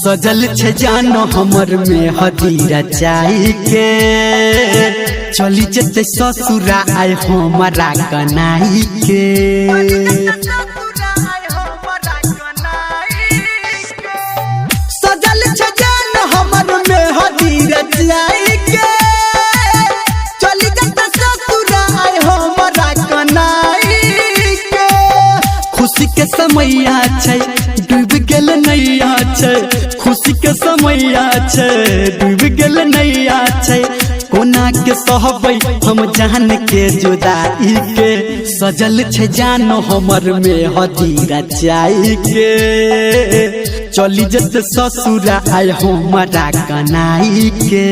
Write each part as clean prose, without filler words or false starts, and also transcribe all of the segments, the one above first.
सजल छे जानो हमर में हदीरा चाय के, चली जते ससुरा आय हमरा कनाई के। सजल छे जानो हमर में हदीरा चाय के, चली जते ससुरा आय हमरा कनाई के। खुशी के समैया छै डूब गेल नैया छै, खुशी के समैया छै डूब गेल नैया छै, कोना के सहबै हम जान के जुदाई के। सजल छे जानो हमर में हदीरा चाय के, चली जते ससुरा आय हमरा कनाई के।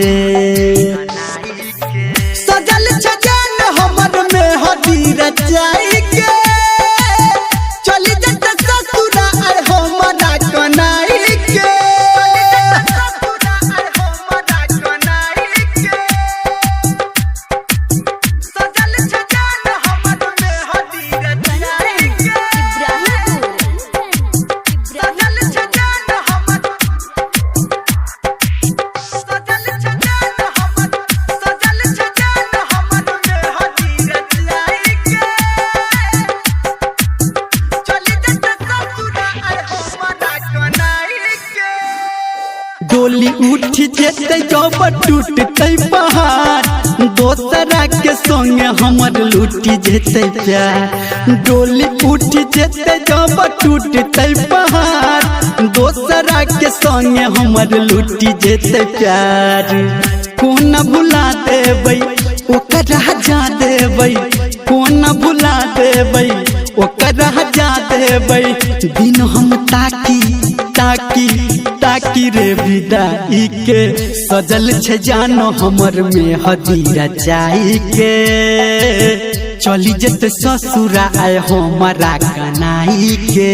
सजल छे जानो हमर में हदीरा चाय के, चली जते ससुरा आय हमरा कनाई के। इब्राहिमपुर डोली उठ जेते जब टूटते पहाड़, दोसरा के संगे हमर लूटी जेते प्यार। डोली उठ जेते जब टूटते पहाड़, दोसरा के संगे हमर लूटी जेते प्यार। कोना भुला देबै ओकरा जा देबै, कोना भुला देबै ओकरा जा देबै। दिन हम ताकी ताकी ताकी रे विदाई के, सजल छे जानो हमर में हदीरा चाय के, चली जते ससुरा आय हमरा कनाई के।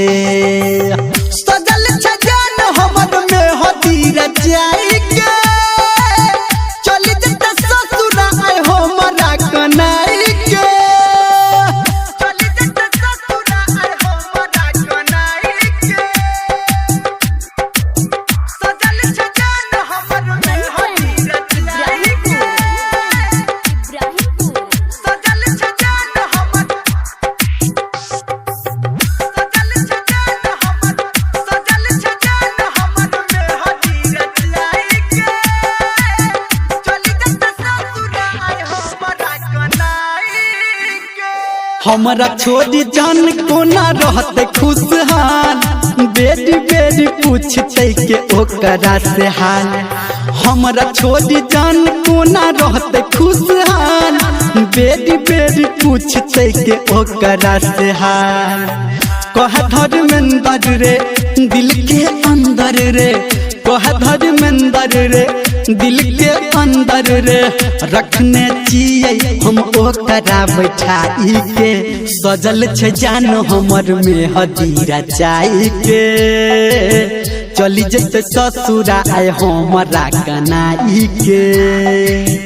सजल छे जानो हमर में हदीरा चाय के, चली जते ससुरा आय हमरा कनाई के। चली जते ससुरा आय हमरा कनाई के। सजल छे जानो हमर में हदीरा चाय के। इब्राहिमपुर सजल छे जानो हमर, सजल छे जानो हमर, सजल छे जानो हमर में हदीरा चाय के, चली जते ससुरा आय हमरा कनाई के। हमरा छोड़ी जान कोना रहते खुशहाल, बेरी बेरी पूछते के ओकरा से हाल। हमरा छोड़ी जान कोना रहते खुशहाल, बेरी बेरी पूछते के ओकरा से हाल। कह धर्मेंद्र रे दिल के अंदर रे, कह धर्मेंद्र रे दिल के अंदर रे, रखने चियै हम ओकरा बैठाई के। सजल छे जानो हमर में हदीरा चाय के, चली जते ससुरा आय हमरा कनाई के।